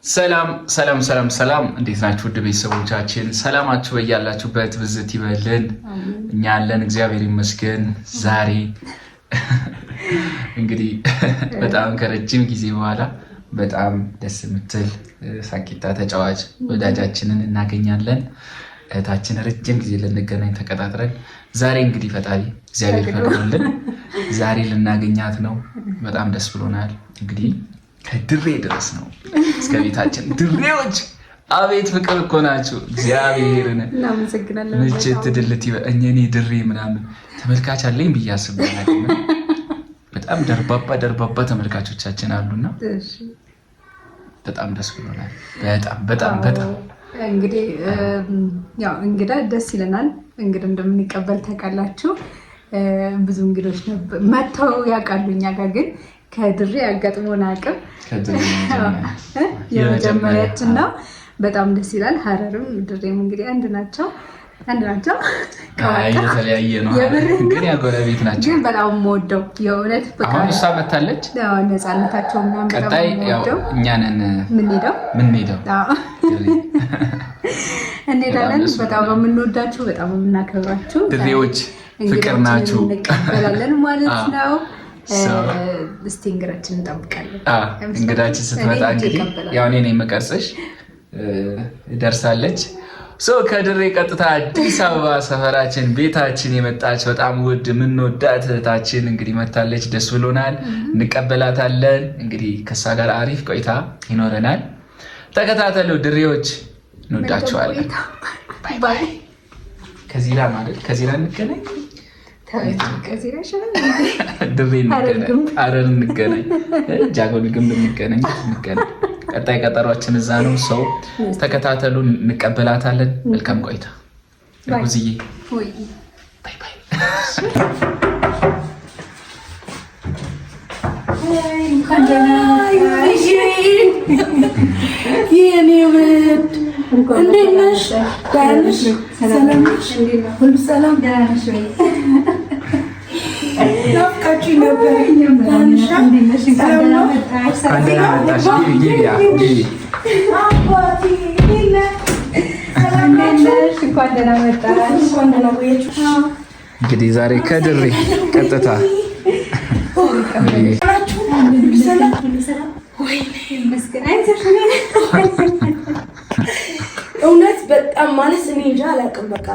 ሰላም ሰላም ሰላም ሰላም፣ እንዴት ናችሁ ውድ ቤተሰቦቻችን? ሰላማችሁ በያላችሁበት ብዝት ይበልን። እኛ ያለን እግዚአብሔር ይመስገን። ዛሬ እንግዲህ በጣም ከረጅም ጊዜ በኋላ በጣም ደስ የምትል ሳቂታ ተጫዋች ወዳጃችንን እናገኛለን። እህታችን ረጅም ጊዜ ልንገናኝ ተቀጣጥረን ዛሬ እንግዲህ ፈጣሪ እግዚአብሔር ፈቅዶልን ዛሬ ልናገኛት ነው። በጣም ደስ ብሎናል። እንግዲህ ከድሬ ድረስ ነው እስከ ቤታችን። ድሬዎች አቤት ፍቅር እኮ ናችሁ። እግዚአብሔርን ምችት ድልት እኔ ድሬ ምናምን ተመልካች አለኝ ብዬ አስቤ በጣም ደርባባ ደርባባ ተመልካቾቻችን አሉና በጣም ደስ ብሎናል። በጣም በጣም በጣም እንግዲህ ያው እንግዳ ደስ ይለናል። እንግዳ እንደምንቀበል ታውቃላችሁ። ብዙ እንግዶች መጥተው ያውቃሉ። እኛ ጋር ግን ከድሬ ያጋጥሞን አቅም የመጀመሪያችን ነው። በጣም ደስ ይላል። ሀረርም ድሬም እንግዲህ አንድ ናቸው አንድ ናቸው። የተለያየ ነው ግን ያጎረቤት ናቸው። ግን በጣም የምወደው የእውነት አሁን እሷ መታለች። ነፃነታቸው ምናምን ቀጣይ እኛ ነን ምንሄደው ምንሄደው እንሄዳለን። በጣም ነው የምንወዳችሁ፣ በጣም ነው የምናከብራችሁ። ድሬዎች ፍቅር ናችሁ። እንቀበላለን ማለት ነው። እስቲ እንግዳችን እንጠብቃለን። እንግዳችን ስትመጣ እንግዲህ ያው እኔ ነኝ የምቀርጽሽ። ደርሳለች። ከድሬ ቀጥታ አዲስ አበባ ሰፈራችን ቤታችን የመጣች በጣም ውድ የምንወዳት እህታችን እንግዲህ መታለች። ደስ ብሎናል። እንቀበላታለን። እንግዲህ ከእሷ ጋር አሪፍ ቆይታ ይኖረናል። ተከታተሉ ድሬዎች፣ እንወዳቸዋለን። Bye bye። ከዚራ ማለት ከዚራ እንገናኝ፣ ድሬ እንገናኝ፣ ሀረር እንገናኝ፣ ጃጎል ግንብ እንገናኝ እንገናኝ። ቀጣይ ቀጠሯችን እዛ ነው። ሰው ተከታተሉ፣ እንቀበላታለን። መልካም ቆይታ ጉዝዬ። Bye bye። የኔ ውድ እንዴት ነሽ? ደህና ነሽ? ሰላም ነሽ? ሁሉ ሰላም? ናፍቃችሁኝ ነበር። ሰላም ነው? እንግዲህ ዛሬ ከድሬ ቀጥታ እውነት በጣም ማለት እኔ እንጃ አላውቅም። በቃ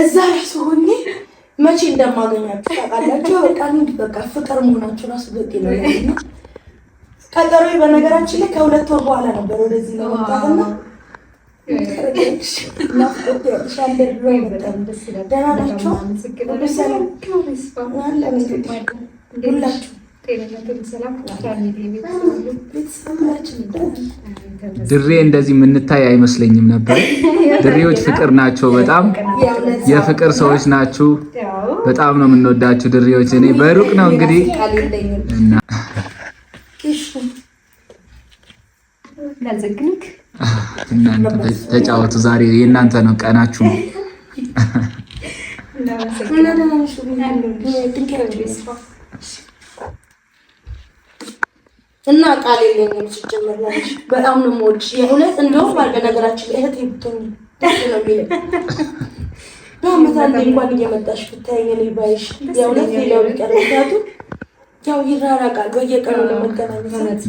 እዛ ራሱ ሆኜ መቼ እንደማገኛችሁ ታውቃላችሁ። በቃ እንዲህ በቃ ፍቅር መሆናችሁ ራሱ በቂ ነው። ቀጠሮዬ በነገራችን ላይ ከ2 ወር በኋላ ነበር ወደዚህ ለመምጣትና ደህና ናችሁ? ሁላችሁ ድሬ እንደዚህ የምንታይ አይመስለኝም ነበር። ድሬዎች ፍቅር ናቸው። በጣም የፍቅር ሰዎች ናችሁ። በጣም ነው የምንወዳችሁ ድሬዎች። እኔ በሩቅ ነው እንግዲህ እናንተ ተጫወቱ። ዛሬ የእናንተ ነው፣ ቀናችሁ ነው። እና ቃል የለኝም ሲጀመር ላልሽ በጣም ነው የምወድሽ። የእውነት እንደውም አለ ነገራችን ላይ እህቴ ብትሆኚ ደስ ነው የሚለኝ። በአመት አንዴ እንኳን እየመጣሽ ብታይኝ እኔ ባይሽ የእውነት ሌላው ቢቀር ምክንያቱም ያው ይራራቃል በየቀኑ ለመገናኘት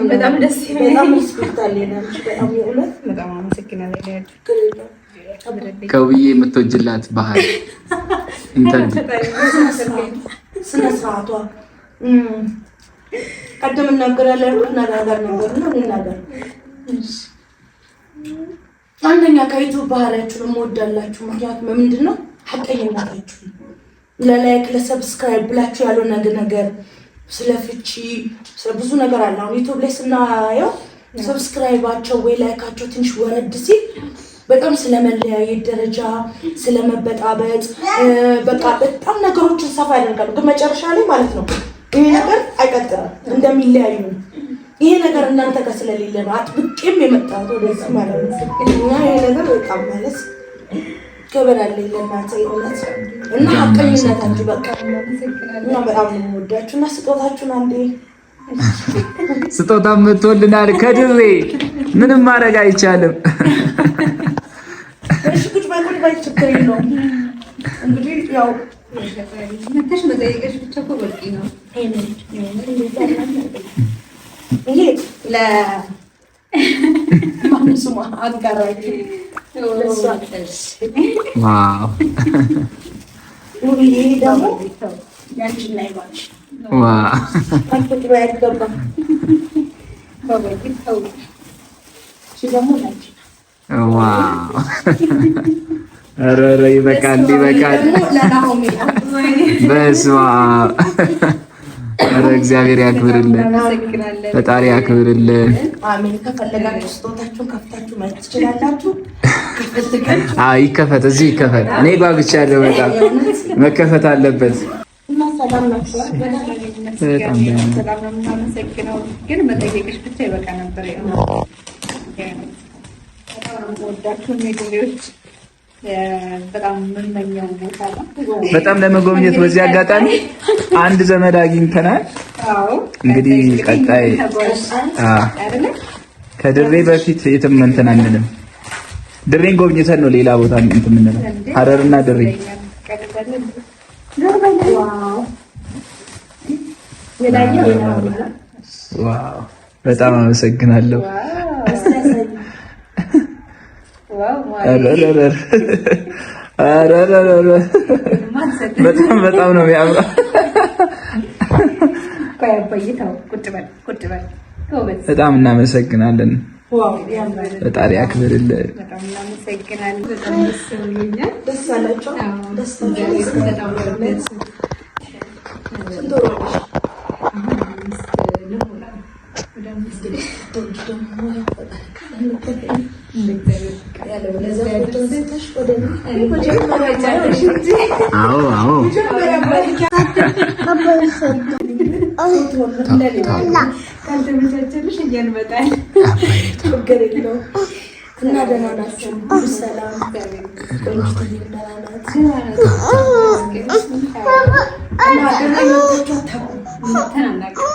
በጣም ደስ በጣም respect አለኝ ላንቺ በጣም የእውነት በጣም አመሰግናለሁ። ከውብዬ የምትወጅላት ባህል interview ስነ ስርዓቷ ቀደም እናገራለን ያልኩት ነገር ነበርና እንናገር። አንደኛ ከ YouTube ባህሪያችሁን እምወዳላችሁ ምክንያቱም ምንድን ነው ሀቀኝነታችሁ ለ like ለ subscribe ብላችሁ ያልሆነ ነገር ስለ ፍቺ ስለ ብዙ ነገር አለ። አሁን YouTube ላይ ስናየው subscribe ኣቸው ወይ like ኣቸው ትንሽ ወረድ ሲል በጣም ስለመለያየት ደረጃ ስለመበጣበጥ በቃ በጣም ነገሮችን ሰፋ ያደርጋሉ። ግን መጨረሻ ላይ ማለት ነው ይሄ ነገር አይቀጥልም እንደሚለያዩ ነው። ይሄ ነገር እናንተ ጋር ስለሌለ ነው አጥብቄም የመጣሁት ወደዚህ ማለት ነው። እና ይሄ ነገር በጣም ማለት ክብር አለኝ ለእናንተ የእውነት እና ሀቀኝነታችሁ በቃ እና በጣም ነው የምወዳችሁ። እና ስጦታችሁን አንዴ ስጦታ መጥቶልናል ከድሬ ምንም ማድረግ አይቻልም። እሺ ቁጭ በይ ቁጭ በይ ችግር የለውም። እንግዲህ ያው መተሽ መጠየቅሽ ብቻ እኮ በቂ ነው። ይሄ ለማን ስሟ አጋራችሁ wow ይሄ ደግሞ ያንቺና ይባልሽ wow ቁጭ በይ አይገባም። እሺ ደግሞ ላንቺ wow! ኧረ ኧረ ይበቃል ይበቃል። ለናሆሜ በስመ አብ። ኧረ እግዚአብሔር ያክብርልን፣ እናመሰግናለን። ፈጣሪ ያክብርልን። አሜን። ከፈለጋችሁ ስጦታችሁን ከፍታችሁ ማየት ትችላላችሁ። ከፈለጋችሁ አዎ ይከፈት፣ እዚሁ ይከፈት። እኔ ጓጉቻለሁ በጣም መከፈት አለበት። እና ሰላም ናችሁ? በጣም ደህና ነን። በጣም ነው የምናመሰግነው። ግን መጠየቅሽ ብቻ ይበቃ ነበር። በጣም ነው የምወዳችሁ ሜድሬዎች። በጣም የምመኘው ቦታ ነው። በጣም ለመጎብኘት በዚህ አጋጣሚ አንድ ዘመድ አግኝተናል። አዎ እንግዲህ ቀጣይ ተጓዥ አይደለ? ከድሬ በፊት የትም እንትን አንልም። ድሬን ጎብኝተን ነው ሌላ ቦታ እንትን የምንለው። ሀረርና ድሬ wow wow! በጣም አመሰግናለሁ። ኧረ ኧረ ኧረ ኧረ ኧረ በጣም በጣም ነው የሚያምረው። ቁጭ በል ጎበዝ። በጣም እናመሰግናለን። wow ያምራል። ፈጣሪ ያክብርልን። በጣም እናመሰግናለን። በጣም ደስ ብሎኛል። ደስ አላቸው። ደስ አላቸው። በጣም ደስ ስንት ወር ሆነሽ? አሁን 5 ልሞላ ነው። ወደ 5 ወንድ ደግሞ ያው ፈጣሪ ካለ እንደ እግዚአብሔር ፈቃድ። ያለበለዚያ ፎቶ አንስተሽ ወደ እኔ መጀመሪያ አዎ አዎ ካልተመቻቸልሽ እኛ እንመጣለን። ችግር የለውም። እና ደህና ናችሁ? ሁሉ ሰላም? ቆንጂትዬም ደህና ናት? እና ድሬ መታችሁ አታውቁም? ተናናቅም።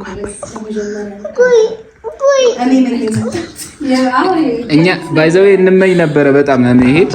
ለመጀመሪያ እኔ ነኝ የመጣሁት። እኛ by the way እንመኝ ነበረ በጣም ለመሄድ።